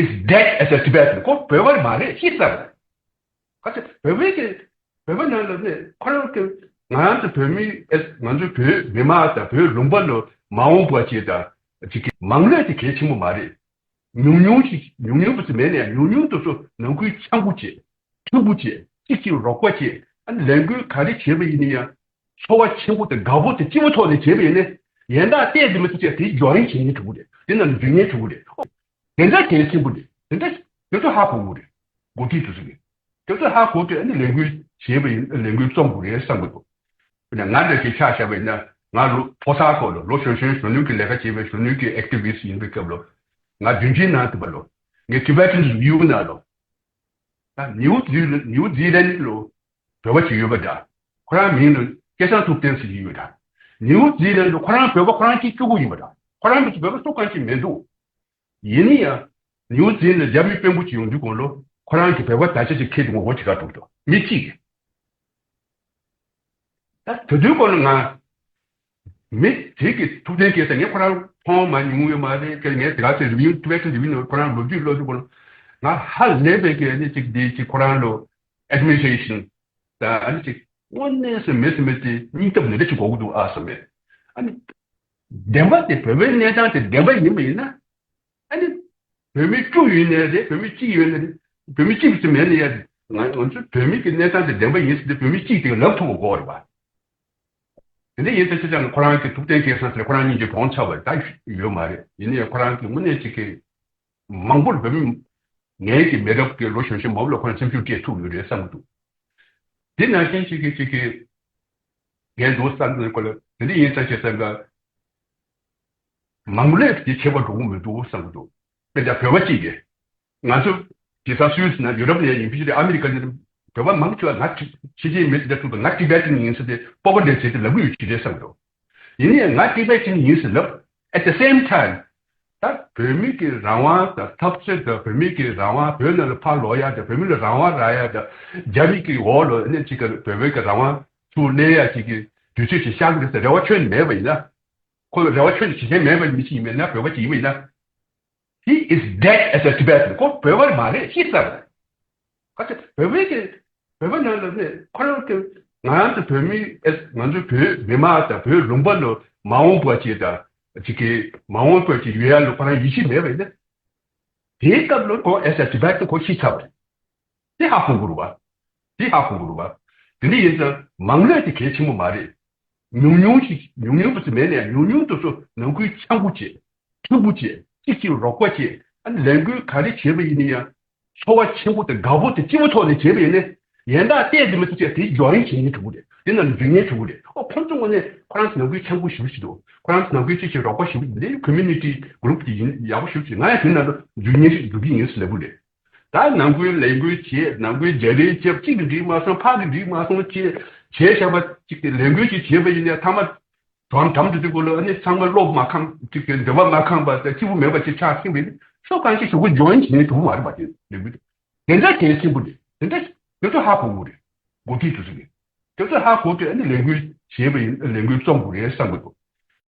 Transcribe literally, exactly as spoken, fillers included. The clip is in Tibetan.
is dead as a Tibetan. ཁོ་བོད་པ་མ་རེད། ཤི་ཚར་རེད། ཁ་ཅིག་བོད་པའི་གི་བོད་པ་ནང་ལ་ནི་ཁོ་རང་གི་ང་རང་ཚོ་བོད་མི་ཨེ་ང་ཚོ་བོད་མི་མང་དང་བོད་ལུང་པ་ལ་མ་འོངས་པ་ཅིག་དང་ཅིག་གི་མང་ལས་དེ་གལ་ཆེན་པོ་མ་རེད། ཉུང་ཉུང་ཅིག་ཉུང་ཉུང་དུ་མེད་ནས་ཉུང་ཉུང་དུ་སུ་ནང་ཁུལ་འཆམ་པོ་བྱེད། མཐུན་པོ་བྱེད། གཅིག་གཅིག་རོགས་པ་བྱེད། ཨ་ནི་ལས་འགུལ་ག་རེ་བྱེད་པ་ཡིན་ན་ཡང་ཚོར་བ་ཆེན་པོ་དང་དགའ་པོ་དང་སྐྱིད་པོ་ཐོག་ནས་བྱེད་པ་ཡིན་ན་ཡན་ལག་གཏད་དེ་མི་ཐུབ་ཚེ་དེ་འབྱོར་རིན་བྱེད་ཉེན་ཐུབ་ཀྱི་རེད། དེ་ན་འཇུ་ཉེན་ཐུབ་ཀྱི་རེད། དེ་འདྲ་གལ་ཆེན་པོ་རེད། དེ་འདྲ་དེ་ཚོ་ཧ་གོ་དགོས་རེད། འགོ་ཁྲིད་དེ་ཚོ་གིས་དེ་ཚོ་ཧ་གོ་དུས་ཨ་ནི་ལས་འགུལ་བྱེད་པ་ཡིན། ལས་འགུལ་རྩོམ་དགོས་རེད་བསམ་གྱི་འདུག་ང་འདྲ་ཞིག་ཆ་བཞག་པ་ཡིན་ན་ང་ལོ་ཕོ་གསར་སྐོར་ལ་ལོ་གཞོན་གཞོན་གཞོན་ནུ་གི་ལས་ཀ་བྱེད་པའི་གཞོན་ནུ་གི་ཨེག་ཊི་བི་སི་ཊི་ཡིན་པའི་སྐབས་ལ་ང་རྒྱུན་ཆེན་ནང་དུ་བ་ལོ་ངས་ཊི་བེ་ཊན་རི་བིའུ་ནང་ལོ་ད་ནིའུ་ཛི་ལན་ནིའུ་ཛི་ལན་ལོ་བོད་པ་ཅིག་ཡོད་པ་འདྲ། ཁོ་རང་མིང་ལ་སྐལ་བཟང་ཐུབ་བསྟན་ཟེར་གྱི་ཡོད་འདྲ། ནིའུ་ཛི་ལན་ལ་ཁོ་རང་བོད་པ་ཁོ་རང་གཅིག་སྐྱོ་པོ་ཡིན་པ་འདྲ། ཁོ་རང་མི་ཚོ་བོད་པ་སུ་གང་ཅིག་མི་འདུག་ཡིན་ན་ཡང་ནིའུ་ཛི་ལན་ལ་རྒྱ་མི་དཔོན་པོ་ཅིག་ཡོང་དུས་གོང་ལོ་ཁོ་རང་གི་བོད་པ་ད་ཆ་ཅིག་ཁྱེད་ཀྱི་ངོ་རྒོལ་བྱེད་ག་འགྲོ་གི་འདུག་མི་གཅིག་གིས། ད་དེ་དུས་སྐོར་ལ་ང་མི་དེ་གི་ཐུབ་བསྟན་སྐལ་བཟང་ངས་ཁོ་རང་མཐོང་མ་མྱོང་ཡོད་མ་རེད། ངས་དེ་ག་ཚོད་རི་བིའུ་ཊི་བེ་ཊན་རི་བིའུ་ནང་ཁོ་རང་ལོ་རྒྱུས་ཀློག་དུས་སྐོར་ལ་ང་ཧ་ལས་པའི་གི་ཨ་ནི་ཅིག་འདི་ཅིག་ཁོ་རང་ལོ་ཨེཌ་མི་ནི་སི་ཊི་རེ་ཤན་ད་ཨ་ནི་ཅིག་དངོས་གནས་སུ་མི་སུ་མི་དེ་སྙིང་སྟོབས་ནི་རེ་ཅིག་དགོས་ཀྱི་འདུག་ཨ་བསམ་མེད། ཨ་ནི་བདེན་པ་དེ་བོད་པའི་གནས་སྟངས་དེ་བདེན་པ་ཡིན་པ་ཡིན་ན། ཨ་ནི་བོད་མི་བཅུ་ཡོད་ནའི་རེད། བོད་མི་གཅིག་ཡོད་ནའི་རེད། བོད་མི་གཅིག་ཙམ་མེད་ནའི་ཡ་རེད། ང་ང་ཚོ་བོད་མི་གི་གནས་སྟངས་དེ་བདེན་པ་ཡིན་ཟེར་ཏེ་བོད་མི་གཅིག་དེ་ལབ་ཐུབ་དགོས་རེད་པ། དེ་འདྲ་ཡིན་ཙང་ཁྱེད་ཅག་ནི་ཁོ་རང་གི་ཐུབ་བསྟན་སྐལ་བཟང་ཟེར་ཁོ་རང་གཉིས་ཀྱི་གྲོངས་ཚར་བ་ད་ཡོད་མ་རེད། ཡིན་ནའི་ཁོ་རང་གི་དངོས་གནས་ཅིག་གི་མང་པོར་བོད་མི་ངའི་གི་མི་རབས་ཀྱི་ལོ་གཞོན་གཞོན་མང་པོ་ལ་ཁོ་རང་སེམས་ཤུགས་སྤྲད་ཐུབ་ཡོད་རེད་བསམ་གྱི་འདུག་དེ་ནང་བཞིན་ཅིག་གི་ཅིག་གི་ངས་འདུག་བསམ་གྱི་ཁོ་ལ་དེ་འདྲ་ཡིན་ཙང་ཁྱེད་ཚང་ག་མང་ལས་ཀྱི་བྱེད་པ་འགྲོ་གི་མི་འདུག་བསམ་གྱི་འདུག་དཔེ་ཆ་བོད་པ་གཅིག་གིས་ང་ཚོ་དེ་ཚང་སུད་སི་ན་ཡུ་རོབ་ནས་ཡིན་ཕི་ཅི་རེད། ཨ་མི་རི་ཀ་ནས་བོད་པ་མང་ཆེ་བ་ང་ཕྱི་ཕྱི་རྒྱལ་མི་དེ་འདྲ་ཐུག་ང་ཊི་བེ་ཊན་ཡིན་ཟེར་ཏེ་པོ་ཀ་འདྲ་བྱས་ཏེ་ལབ་གི་ཡོད་ཅི་རེད་བསམ་གྱི་འདུག་ཡིན་ནའི་ང་ཊི་བེ་ཊན་ཡིན་ཟེར་ལབ། At the same time ད་བོད་མི་གི་རང་དབང་དང་འཐབ་རྩོད་དང་བོད་མི་གི་རང་དབང་བོད་ནང་ལ་ཕར་ལོག་ཡ་དང་བོད་མི་ལ་རང་དབང་རག་ཡ་དང་རྒྱ་མི་གི་འོག་ལ་ནས་ཅིག་གི་བོད་པའི་གི་རང་དབང་ཚུར་གནས་ཡ་ཅིག་གི་དུས་ཚོད་ཅིག་ཤར་གི་རེད་ཟེར་རེ་བ་ཁྱོན་ནས་མེད་པ་ཡིན་ན། ཁོ་ལ་རེ་བ་ཁྱོན་ནས་བྱེད་མཁན་མེད་པ་མི་ཞིག་ཡིན་པ་ཡིན་ན། བོད་པ་ཅིག་ཡིན་པ་ཡིན་ན། He is dead as a Tibetan. ཁོ་བོད་པ་མ་རེད། ཤི་ཚར་རེད། ཁ་ཅིག་བོད་པའི་གི་བོད་པ་ནང་ལ་ནི་ཁོ་རང་གི་ང་རང་ཚོ་བོད་མི་ཨེ་ང་ཚོ་བོད་མི་མང་དང་བོད་ལུང་པ་ལ་མ་འོངས་པ་ཅིག་དང་ཅིག་གི་མ་འོངས་པ་ཅིག་ཡོད་ཡ་ལ་ཁོ་རང་ཡིད་ཆེས་མེད་པ་ཡིན་ན། དེའི་སྐབས་ལ་ཁོ་as a Tibetan ཁོ་ཤི་ཚར་བ་རེད། དེ་ཧ་གོ་དགོས་རེད་བ། དེ་ཧ་གོ་དགོས་རེད་བ། དེ་འདྲ་ཡིན་ཙང་མང་ལས་དེ་གལ་ཆེན་པོ་མ་རེད། ཉུང་ཉུང་ཞིག་ཉུང་ཉུང་དུ་མེད་ནས་ཉུང་ཉུང་དུ་སུ་ནང་ཁུལ་འཆམ་པོ་བྱེད། མཐུན་པོ་བྱེད། གཅིག་གཅིག་རོགས་པ་བྱེད། ཨ་ནི་ལས་འགུལ་ག་རེ་བྱེད་པ་ཡིན་ན་ཡང་ཚོར་བ་ཆེན་པོ་དང་དགའ་པོ་དང་སྐྱིད་པོ་ཐོག་ནས་བྱེད་པ་ཡིན་ན་ཡན་ལག་གཏད་དེ་མི་ཐུབ་ཚེ་དེ་འབྱོར་རིན་བྱེད་ཉེན་ཐུབ་ཀྱི་རེད། དེ་ན་འཇུ་ཉེན་ཐུབ་ཀྱི་རེད། ཨོ་ཁོང་ཚོ་ངོས་ནས་ཁོ་རང་ཚོ་ནང་ཁུལ་འཆམ་པོ་ཞེ་པོ་ཞིག་འདུག་ཁོ་རང་ཚོ་ནང་ཁུལ་གཅིག་གཅིག་རོགས་པ་ཞེ་པོ་ཞིག་འདུག་ཁོ་མུ་ནི་ཊི་གུ་རུབ་དེ་ཡིན་ཡག་པོ་ཞེ་པོ་ཞིག་ང་ཡང་དེ་ནང་དུ་འཇུ་ཉེན་ཞིག་འཇུ་གི་ཡིན་ཟེར་ལབ་ཀྱི་རེད། ད་ནང་ཁུལ་ལས་འགུལ་བྱེད། ནང་ཁུལ་རྒྱ་རེ་བྱེད། གཅིག་གིས་འགྲིག་མ་སོང་། ཕར་གིས་འགྲིག་མ་སོང་། བྱེད་བྱེད་བྱས་པ་གཅིག་གི་ལས་འགུལ་ཅིག་བྱེད་པ་ཡིན་ནའི་ཐ་མ་དོན་དམ་དུ་དུས་སྐོར་ལ་ཨ་ནི་ཚང་མ་བློ་མ་ཁེངས་གཅིག་གི་འདོད་པ་མ་ཁེངས་པ་དང་སྐྱིད་པོ་མེད་པ་ཅིག་ཆགས་ཟིན་པས་ནི་ཤོག་གང་ཞིག་ཞུ་གི་འཇོན་བྱེད་ཐུབ་མ་རེད་པ། དེ་ལས་འགུལ་དེ་འདྲ་གལ་ཆེན་པོ་རེད། དེ་འདྲ་དེ་ཚོ་ཧ་གོ་དགོས་རེད། འགོ་ཁྲིད་དེ་ཚོ་གིས་དེ་ཚོ་ཧ་གོ་དུས་ཨ་ནི་ལས་འགུལ་བྱེད་པ་ཡིན། ལས་འགུལ་རྩོམ་དགོས་རེད་བསམ་གི་འདུག